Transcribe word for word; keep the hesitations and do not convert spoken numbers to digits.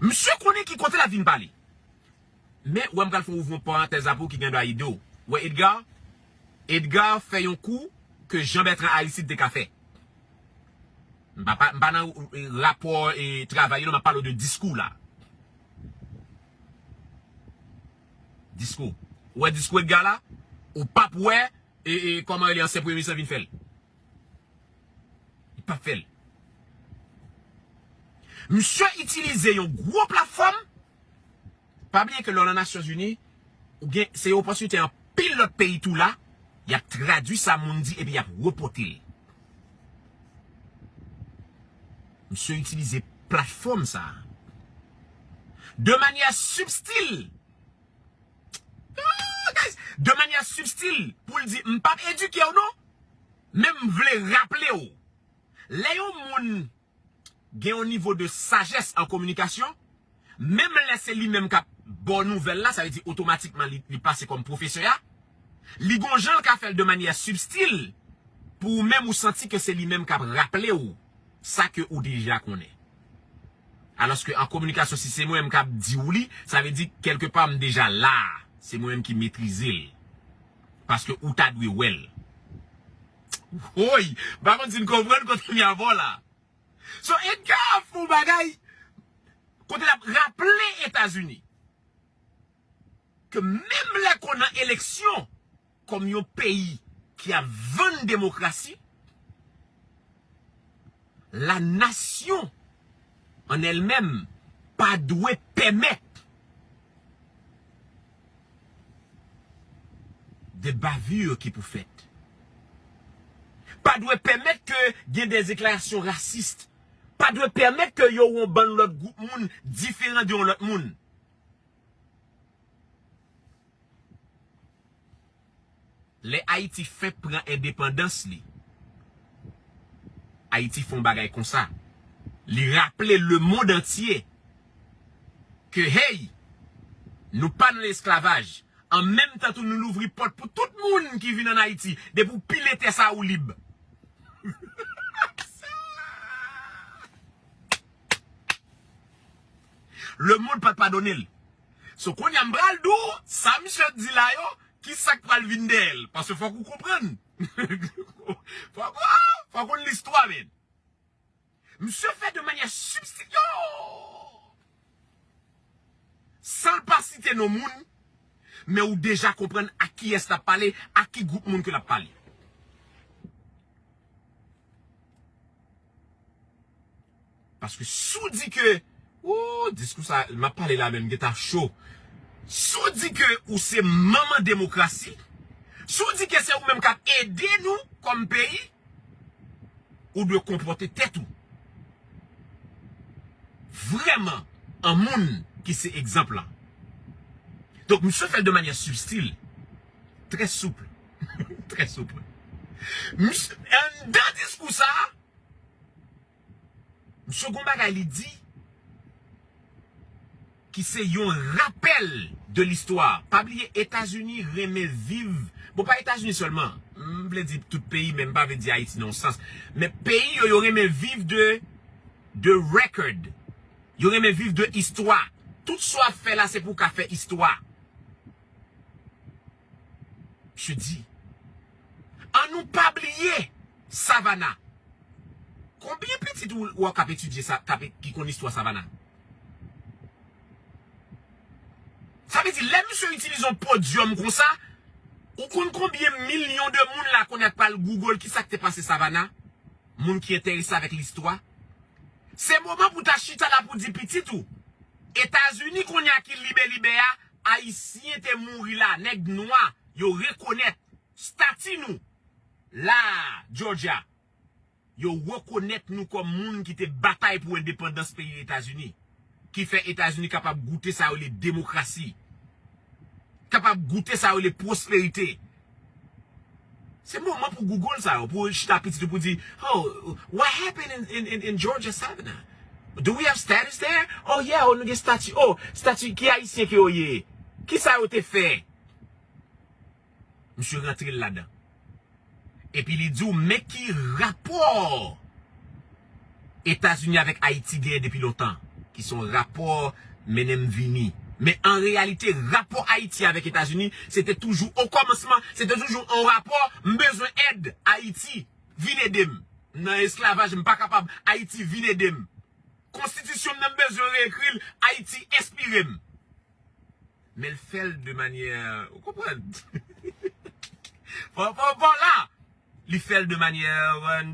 Misye konnen ki kote l ap vin pale. Men, wè, m pral fè yon ouvri yon parantèz la pou ki gen dwa ede w. Wè, Edgar, Edgar fè yon kou ke Jean Bertrand Aristide te ka fè. M pa, pa, m pa nan, e, rapò, e, travay yo, non, m ap pale w de diskou la. Diskou. Ou wè diskou Edgar la? Ou p ap wè, e, e, kòman rele ansyen premye minis lan vin fè l. Li p ap fè l. Misye itilize yon gwo platfòm. Pa bliye ke lè w nan Nasyonzini, ou gen, se yon opòtinite anpil lòt peyi tou la, y ap tradui sa moun di epi y ap repote l. Misye itilize platfòm sa a de manyè sibtil. Ah, guys, de manyè sibtil pou l di, "M p ap edike w non, men m vle raple w." Lè yon moun gen yon nivo de sajès an kominikasyon, menm lè se li menm k ap ba w nouvèl la, sa vle di otomatikman li, li pase kòm pwofesè a, li gon jan l ka fè l de manyè sibtil pou ou menm ou santi ke se li menm k ap raple w sa ke ou deja konnen. Alòske an kominikasyon, si se mwen menm k ap di w li, sa vle di kèlkepa m deja la. Se mwen menm ki metrize l. Paske ou ta dwe wè l. Woy! M pa konn si n konprann kote m ye avè w la. So, Edgar ap fè yon bagay kote l ap raple Etazini ke menm lè k ou nan eleksyon kòm yon peyi ki ap vann demokrasi, la nation en elle-même pa dwe pèmèt de bavure ki pou fèt. Pa dwe pèmèt ke gen de deklarasyon rasis. Pa dwe pèmèt ke yo yon bann lòt gwoup moun diferan de yon lòt moun. Lè Ayiti fenk pran endepandans li, Ayiti fè yon bagay konsa. Li raple lemonn antye ke, hey, nou pa nan lesklavaj. An menm tan tou, nou louvri pòt pou tout moun ki vin ann Ayiti. Depi w pile tè sa, ou lib. Lemonn pa t padone l. So, kounye a, m pral di w sa misye di la yo, ki sa k pral vin dèyè l. Paske fòk ou konprann. Fòk, fòk ou konn listwa, men. Misye fè de manyè sibstil-, yo! San l pa site non moun, men ou deja konprann a kiyès l ap pale, a ki gwoup moun ke l ap pale. Paske si w di ke, o, diskou sa, m ap pale la menm, gentan cho. Si w di ke ou se manman demokrasi, si w di ke se ou menm k ap ede nou kòm peyi, ou dwe konpòte tèt ou vrèman an moun ki se egzanp lan. Donk, misye fè l de manyè sibtil, trè soup. Trè soup. Misye, anndan diskou sa a, misye gon bagay li di ki se yon rapèl de listwa. Pa bliye, Etazini renmen viv, bon, pa Etazini sèlman, m vle di tout peyi, men m pa vle di Ayiti nan yon sans, men peyi yo, yo renmen viv de, de record. Yo renmen viv de istwa. Tout sa w ap fè la, se pou w ka fè istwa. Misye di, ann nou pa bliye Savannah. Konbyen pitit ou, ou k ap etidye sa, k ap, ki konn istwa Savannah? Sa vle di, lè misye itilize yon podyòm konsa, ou konn konbyen milyon de moun la kounye a k pral Google ki sa k te pase Savannah? Moun ki enterese avèk listwa. Se moman pou w ta chita la pou w di pitit ou, Etazini kounye a ki libe libe a, Ayisyen te mouri la, nèg nwa, yo rekonèt stati nou la, Georgia. Yo rekonèt nou kòm moun ki te batay pou endepandans peyi Etazini, ki fè Etazini kapab goute sa yo rele demokrasi, kapab goute sa yo rele pwosperite. Se moman pou Google sa yo, pou chita pitit ou pou di, "Oh, what happened in, in, in, in Georgia Savannah? Do we have status there? Oh yeah, oh, nou gen stati. Oh, stati, ki Ayisyen ke yo ye? Ki sa yo te fè?" Misye rantre l ladan. Epi li di w, men ki rapò Etazini avèk Ayiti genyen depi lontan. ki se yon rapò mennen m vini. Men an reyalite, rapò Ayiti avèk Etazini, se te toujou, o kòmansman, se te toujou yon rapò, m bezwen èd Ayiti, vin ede m. M nan esklavaj, m pa kapab, Ayiti, vin ede m. Konstitisyon m nan, m bezwen reekri l, Ayiti, enspire m. Men l fè l de manyè, ou konprann? Bon, bon, bon, la, li fè l de manyè, euh,